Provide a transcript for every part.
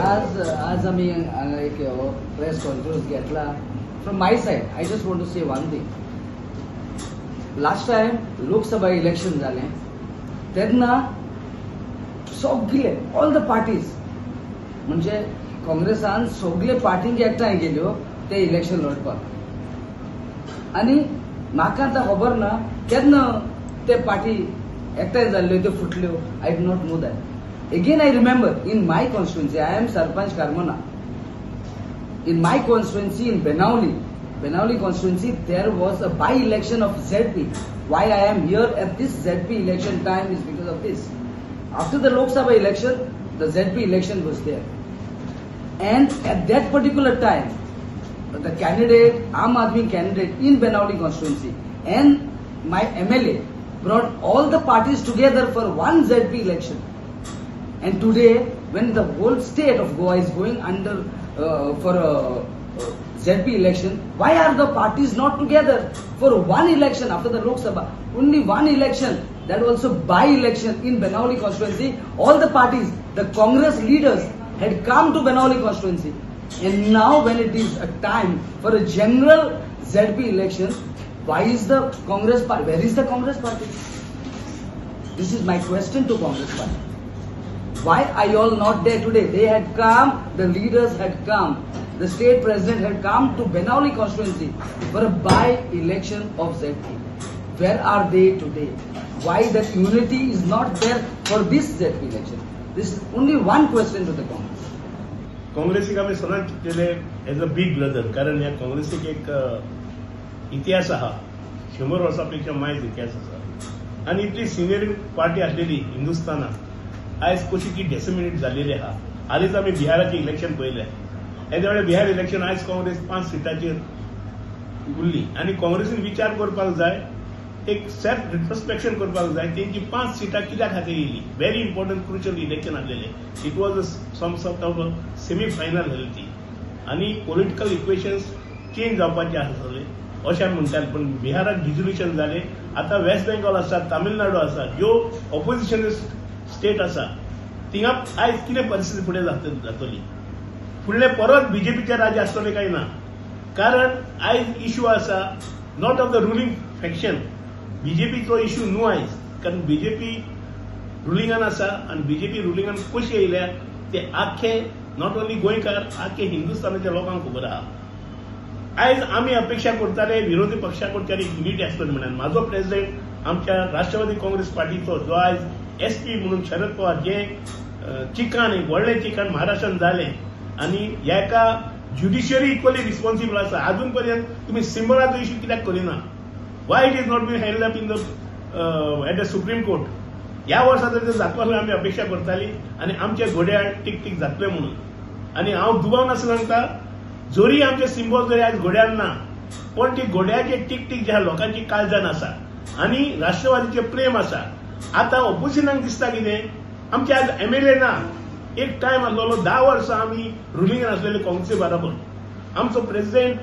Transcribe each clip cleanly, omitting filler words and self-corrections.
आज आज आमी हांगा एक प्रेस कॉन्फरन्स घेतला. From my side, I just want to say one thing. Last time Lok Sabha election जालें तेन्ना सगळे ऑल the parties, म्हणजे काँग्रेसान सगळे पार्टींक एकठांय केल्यो ते इलेक्शन लढपाक. आनी म्हाका आतां खबर ना केन्ना ते पार्टी एकठांय जाल्ल्यो, त्यो फुटल्यो. I do not know that. Again, I remember in my constituency, I am Sarpanch Carmona. In my constituency in Benaulim, Benaulim constituency, there was a by-election of ZP. Why I am here at this ZP election time is because of this. After the Lok Sabha election, the ZP election was there. And at that particular time, the candidate, Aam Aadmi candidate in Benaulim constituency and my MLA brought all the parties together for one ZP election. And today, when the whole state of Goa is going under for a ZP election, why are the parties not together for one election after the Lok Sabha? Only one election, that also by-election in Benaulim constituency. All the parties, the Congress leaders had come to Benaulim constituency. And now when it is a time for a general ZP election, why is the Congress party, where is the Congress party? This is my question to Congress party. Why are you all not there today? They had come, the leaders had come, the state president had come to Benaulim constituency for a by-election of ZP. Where are they today? Why that unity is not there for this ZP election? This is only one question to the Congress. काँग्रेसीक आमी सदांच चिंतलेले as a big brother, कारण ह्या काँग्रेसीक एक इतिहास आहा, 100 वर्सां पेक्षा मायज इतिहास आसा आनी इतली सिनियर पार्टी आसलेली हिंदुस्थानात आयज कशी ती डेसिमिनेट जाल्लेली आहा. हालींच आमी बिहाराचें इलेक्शन पळयलें, येद्या वेळार बिहार इलेक्शन आयज काँग्रेस 5 सिटांचेर उरली आनी काँग्रेसीन विचार करपाक जाय, एक सेल्फ रिट्रोस्पेक्शन करपाक जाय, तेंची 5 सिटां कित्या खातीर येयली. व्हेरी इम्पॉर्टंट क्रुशियल इलेक्शन आसलेलें. It was a some sort of semi final जाली ती आनी पॉलिटिकल इक्वेशन्स चेंज जावपाचे आसले अशें आमी म्हणटाले, पूण बिहाराक डिजोल्युशन जालें. आतां वेस्ट बेंगॉल आसा, तामिळनाडू आसा, ज्यो ऑपोजिशन स्टेट आसा थिंगा आयज कितें परिस्थिती फुडें जातली, फुडलें परत बीजेपीचें राज्य आसतलें काय ना, कारण आयज इश्यू आसा not of the ruling faction. बीजेपीचो issue न्हू आयज, कारण बीजेपी रुलिंगान आसा आनी बीजेपी रुलिंगान कशी येयल्या ते आख्खे not only गोंयकार, आख्खे हिंदुस्थानाच्या लोकांक खबर आहा. आयज आमी अपेक्षा करताले विरोधी पक्षा कडच्यान एक युनिटी आसतली म्हणून. म्हाजो प्रेसिडेंट आमच्या राष्ट्रवादी काँग्रेस पार्टीचो जो आयज एसपी म्हणून शरद पवार, जे चिकान एक व्हडलें चिकान महाराष्ट्रान जालें आनी हेका ज्युडिशियरी इक्वली रिस्पॉन्सिबल आसा. आजून पर्यंत तुमी सिंबलाचो इश्यू कित्याक करिना? Why it is not been held up in the at the Supreme Court? ह्या वर्सा तरी जातलो आसलें आमी अपेक्षा करताली आनी आमचे घोड्याळ टीक टीक जातले म्हणून. आनी हांव दुबाव नासतना सांगता, जरी आमचे सिंबॉल जरी आयज घोड्यार ना, पण ती घोड्याचे टीक टीक ज्या लोकांची काळजान आसा आनी राष्ट्रवादीचें प्रेम आसा. आतां ऑपोजिशनाक दिसता कितें, आमचे आज एमएलए ना. एक टायम आसलेलो 10 वर्सां आमी रुलिंगान आसलेले काँग्रेसी बराबर, आमचो प्रेसिडेंट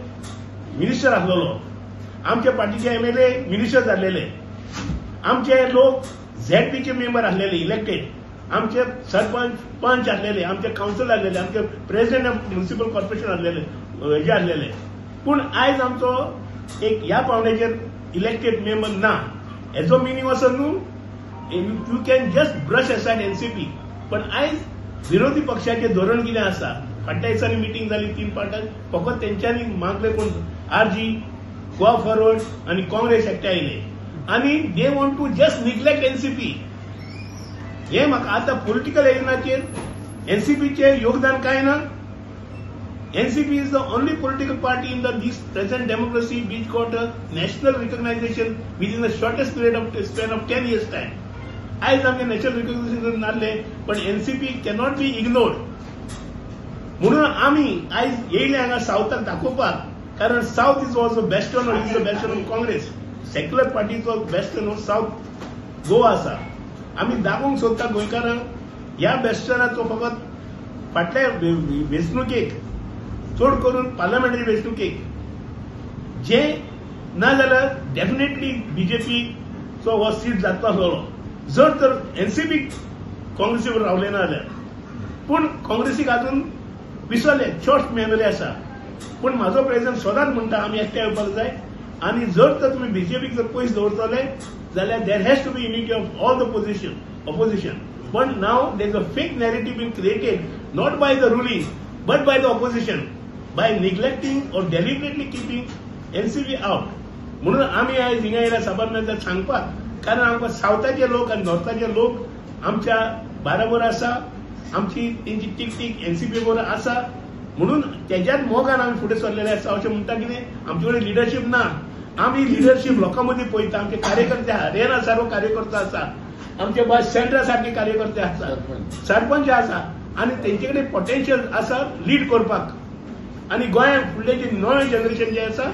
मिनिस्टर आसलेलो, आमचे पार्टीचे एमएलए मिनिस्टर जाल्लेले, आमचे लोक झेडपीचे मेंबर आसलेले इलेक्टेड, आमचे सरपंच पंच आसलेले, आमचे कावन्सिल आसलेले, आमचे प्रेसिडेंट ऑफ म्युनिसिपल कॉर्पोरेशन आसलेले, हेजे आसलेले. पूण आयज आमचो एक ह्या पावंड्याचेर इलेक्टेड मेंबर ना. हेजो मिनींग असो न्हू you can just brush aside NCP. पण आयज विरोधी पक्षाचें धोरण कितें आसा, फाटल्या दिसांनी मिटींग जाली 3 पार्टांक, फकत तेंच्यांनी मागले कोण आरजी, गोवा फॉरवर्ड आनी काँग्रेस एकठांय आयले आनी they want to just neglect NCP. हें म्हाका आतां पॉलिटिकल एरिनाचेर एनसीपीचें योगदान कांय ना. NCP is the only political party in the this present democracy which got a national recognition within the shortest period of span of 10 years time. आयज आमचें national recognisation नासलें, पण एनसीपी कॅनॉट बी इग्नोर्ड. म्हणून आमी आयज येयले हांगा सावथाक दाखोवपाक, कारण south is was a bastion is the bastion of Congress. Secular पार्टीचो बेस्टन हो सावथ गोवा आसा. आमी दाखोवंक सोदता गोंयकारांक ह्या बेस्टनाचो फकत फाटल्या वेंचणुकेक, चड करून पार्लमेंटरी वेंचणुकेक जे ना जाल्यार डेफिनेटली बीजेपीचो हो सीट जातलो आसलेलो जर तर एनसीपी काँग्रेसीवर रावले ना जाल्यार. पूण काँग्रेसीक अजून विसरले, शॉर्ट मेमरी आसा. पूण म्हाजो प्रेसिडेंट सदांच म्हणटा आमी एकठांय येवपाक जाय आनी जर तर तुमी बीजेपीक जर पयस दवरतले जाल्यार there has to be unity of all the opposition. But now there is a fake narrative been created not by the ruling but by the opposition by neglecting or deliberately keeping NCP out. म्हणून आमी आयज हिंगा येयल्या साबार सांगपाक, कारण आमकां सावथाचे लोक आनी नॉर्थाचे लोक आमच्या बाराबर आसा, आमची तेंची टिकटीक एनसीपी बरोबर आसा, म्हणून तेज्याच मोगान आमी फुडें सरलेले आसा. अशें म्हणटा कितें आमचे कडेन लिडरशीप ना, आमी लिडरशीप लोकां मदीं पळयता. आमचे कार्यकर्ते हरियाणा सारको कार्यकर्ता आसा, आमचे बस सेंट्रा सारके कार्यकर्ते आसा, सरपंच आसा आनी तेंचे कडेन पोटेन्शियल आसा लीड करपाक. आनी गोंयांत फुडलें जे नवें जनरेशन जें आसा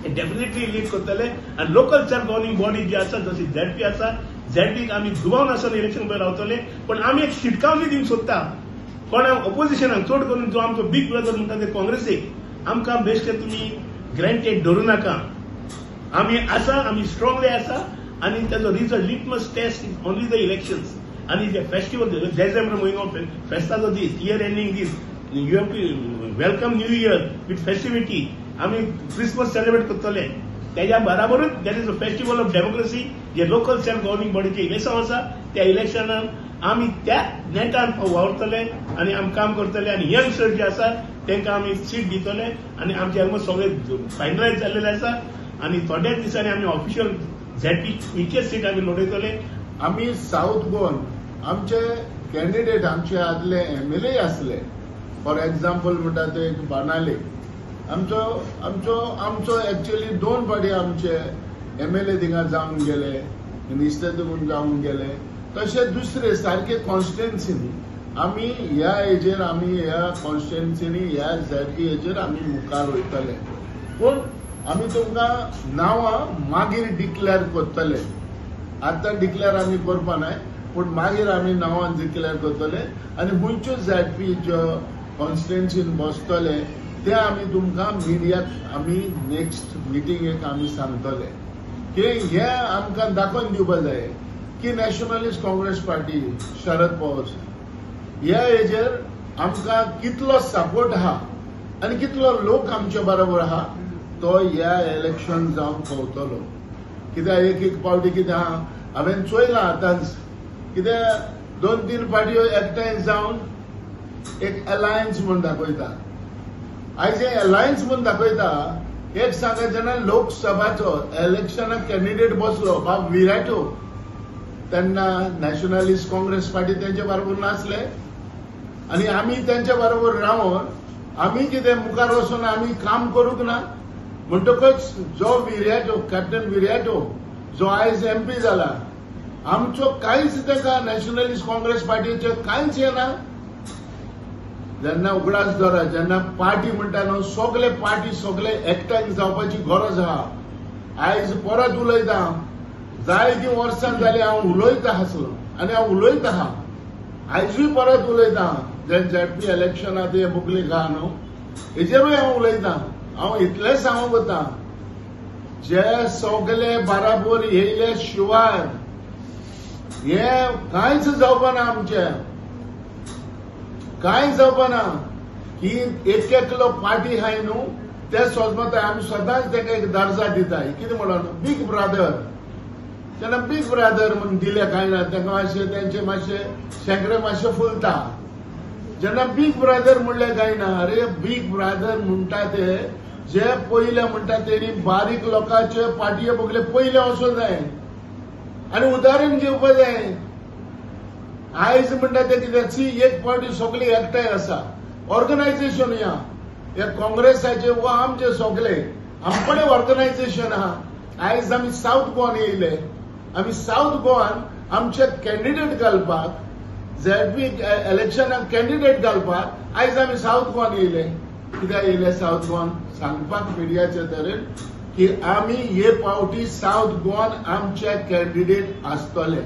ते डेफिनेटली लीड करतले. आनी लोकल सेल्फ गव्हर्निंग बॉडी जी आसा, जशी झेडपी आसा, झेडपीक आमी दुबाव नासतना इलेक्शन उबे रावतले. पण आमी एक शिटकावणी दिवंक सोदता कोणाक ऑपोजिशनाक, चड करून जो आमचो बीग ब्रदर म्हणटा ते काँग्रेसीक, आमकां बेश्टे तुमी ग्रँटेड धरूं नाका. आमी आसा, आमी स्ट्रॉंगली आसा आनी ताजो result litmus test is only the elections. आनी जे फेस्टिवल डिसेंबर म्हयनो फेस्ताचो दीस, इयर एंडींग दीस, you have to welcome new year with festivity. आमी क्रिसमस सेलिब्रेट करतले, तेज्या बराबरूच that is a festival of democracy. J local self governing बॉडीचें इलेक्शन आसा त्या इलेक्शनान आमी त्या नेटान वावरतले आनी आमी काम करतले. आनी यंगस्टर जे आसा तांकां आमी सीट दितले आनी आमचे ऑलमोस्ट सगळे फायनलायज जाल्लेले आसा आनी थोड्याच दिसांनी आमी ऑफिशियल झेडपी खंयचेच सीट आमी लडयतले. आमी सावथ गोवन आमचे कॅन्डिडेट आमचे आदले एमएलए आसले, फॉर एग्जाम्पल म्हणटा ते एक बाणाले आमचो आमचो आमचो एक्चुअली दोन फावटी आमचे एमएलए थिंगा जावन गेले, मिनिस्टर म्हूण जावन गेले. तशे दुसरे सारके कॉन्स्टिट्युएन्सीनी आमी ह्या हेजेर आमी ह्या कॉन्स्टिट्युएन्सीनी ह्या झेडपी हेजेर आमी मुखार वयतले. पूण आमी तुमकां नांवां मागीर डिक्लेअर करतले, आतां डिक्लेअर आमी करपा नाय, पूण मागीर आमी नांवां डिक्लेअर करतले आनी खंयच्यो झेडपी ज्यो कॉन्स्टिट्युएन्सीन बसतले ते आमी तुमकां मिडियाक आमी नेक्स्ट मिटिंगेक आमी सांगतले की हे आमकां दाखोवन दिवपा जाय की नॅशनलिस्ट काँग्रेस पार्टी शरद पवार ह्या हेजेर आमकां कितलो सपोर्ट आहा आनी कितलो लोक आमचे बरोबर आहा तो ह्या इलेक्शन जावन पावतलो. कित्याक एक एक पावटी कितें आहा हांवें चोयलां आतांच, कित्याक दोन तीन पार्टयो एकठांय जावन एक अलायन्स म्हूण दाखयता. आयज हे अलायन्स म्हूण दाखयता, एक सांगा जेन्ना लोकसभाचो इलेक्शनाक कॅन्डिडेट बसलो बाब विराटो तेन्ना नॅशनलिस्ट काँग्रेस पार्टी तेंचे बरोबर नासले आनी आमी तेंच्या बरोबर रावन आमी कितें मुखार वचून आमी काम करूंक ना. म्हणटकच जो विर्याटो कॅप्टन विर्याटो जो आयज एमपी जाला आमचो कांयच ताका नॅशनलिस्ट काँग्रेस पार्टीचें कांयच येना. जेन्ना उगडास दवरा जेन्ना पार्टी म्हणटा न्हू सगले पार्टी सगले एकठांय जावपाची गरज आहा. आयज परत उलयता, जायतीं वर्सां जालीं हांव उलयता आसलो आनी हांव उलयता आहा, आयजूय परत उलयता. जे झेडपी इलेक्शन ते बुकलेक आहा न्हू हेजेरूय हांव उलयता. हांव इतलें सांगूंक वता, जे सगले बराबर येयले शिवाय हे कांयच जावपा ना, आमचें कांय जावपा ना. की एक एकलो पार्टी आहाय न्हू ते सोजमताय आमी सदांच ताका एक दर्जा दिताय. कितें म्हणून बीग ब्रदर, तेन्ना बीग ब्रदर म्हूण दिले कांय ना तांकां मातशें तेंचे मातशे शेंकरे मातशे फुलता. जेन्ना बीग ब्रदर म्हणलें कांय ना, अरे बीग ब्रदर म्हणटा ते जे पयले म्हणटा तेणी बारीक लोकांचे पार्टये बगले पयले वचोंक जाय आनी उदाहरण घेवपा जाय. आयज म्हणटा ते कितें सी एक पार्टी सगळी एकठांय आसा, ऑर्गनायझेशन ह्या हे काँग्रेसाचे वा आमचे सगळे आमकडे ऑर्गनायझेशन आहा. आयज आमी सावथ गोवान येयले, आमी सावथ गोवान आमचे कॅन्डिडेट घालपाक झेडपी इलेक्शनाक कॅन्डिडेट घालपाक आयज आमी सावथ गोवान येयले. कित्याक येयले सावथ गोवान सांगपाक मिडियाचे तरेन की आमी हे पावटी सावथ गोवान आमचे कॅन्डिडेट आसतले.